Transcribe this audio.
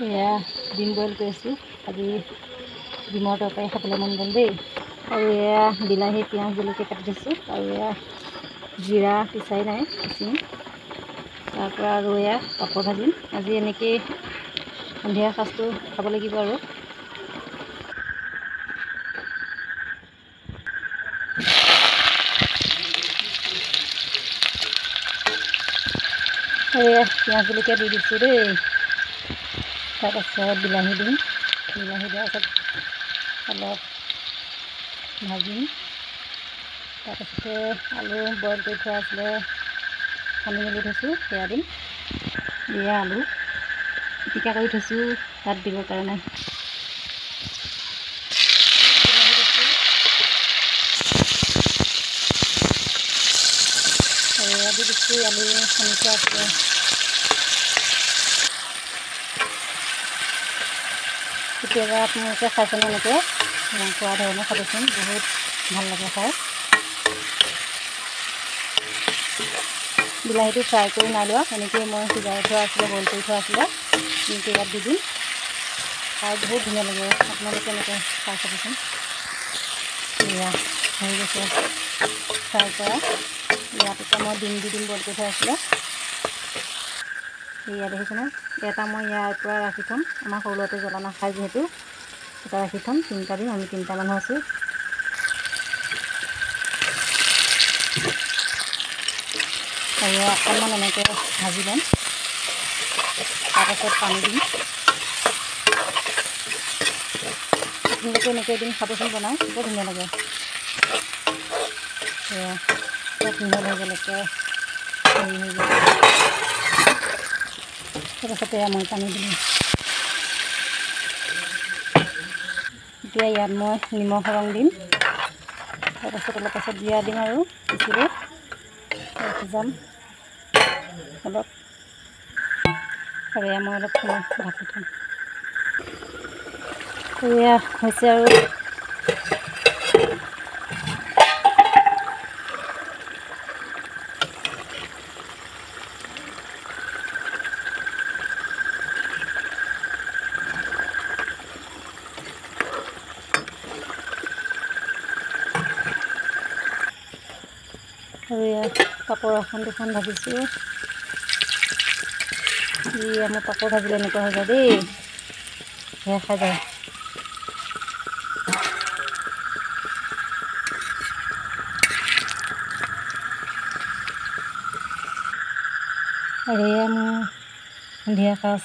এয়া ডিম বইল কৰিছোঁ। আজি ডিমৰ তৰকাৰী খাবলৈ মন গ'ল দেই। আৰু এয়া বিলাহী, পিঁয়াজ, জলকীয়া কাটি থৈছোঁ। আৰু এয়া জিৰা পিচাই নাই, পিচিম। তাৰপৰা আৰু এয়া পাপৰ ভাজিম। আজি এনেকেই সন্ধিয়া সাজটো খাব লাগিব আৰু। এয়া পিঁয়াজ জলকীয়া দি দিছোঁ দেই। তাৰপাছত বিলাহী দিম। বিলাহী দিয়াৰ পাছত অলপ ভাজিম। তাৰপাছতে আলু বইল কৰি থোৱা আছিলে, সানি মেলি থৈছোঁ, সেয়া দিম। এয়া আলু পিটিকা কৰি থৈছোঁ তাত দিবৰ কাৰণে। এয়া দি দিছোঁ আলু সানি থোৱা আছিলে। কেতিয়াবা আপোনালোকে খাইছেনে এনেকৈ খোৱা ধৰণে খাবচোন, বহুত ভাল লাগে খাই। বিলাহীটো ফ্ৰাই কৰি নাই লোৱা, এনেকৈয়ে মই সিজাই থোৱা আছিলে, বইল কৰি থোৱা আছিলে, এনেকৈ ইয়াত দি দিম। খাই বহুত ধুনীয়া লাগে, আপোনালোকে এনেকৈ খাই চাবচোন। এয়া হৈ গৈছে ফ্ৰাই কৰা। ইয়াত এতিয়া মই ডিম দি দিম, বইল কৰি থোৱা আছিলে। এয়া দেখিছেনে, এটা মই ইয়াৰ পৰা ৰাখি থ'ম। আমাৰ সৰু ল'ৰাটোৱে জ্বলা নাখায় যিহেতু, এটা ৰাখি থ'ম। তিনিটা দিম, আমি তিনিটা মানুহ আছোঁ। আৰু অকণমান এনেকৈ ভাজি ল'ম, তাৰপাছত পানী দিম। আপোনালোকে এনেকৈ এদিন খাবচোন বনাই, বৰ ধুনীয়া লাগে। এয়া চব মিহল হৈ গ'ল, একে হেৰি হৈ গ'ল। তাৰপাছতে মই পানী দিলোঁ। এতিয়া ইয়াত মই নিমখ ৰং দিম। তাৰপাছত অলপ পাছত জিৰা দিম আৰু পিচিলৈ সিজাম অলপ। আৰু এয়া মই অলপ সময় ঢাকি থ'ম। এয়া হৈছে আৰু। আৰু এয়া পাপৰ এখন দুখন ভাজিছোঁ। এয়া মোৰ পাপৰ ভাজিলে এনেকুৱা হৈ যায় দেই, সেয়া খাই যায়। আৰু এয়া মোৰ সন্ধিয়া সাজ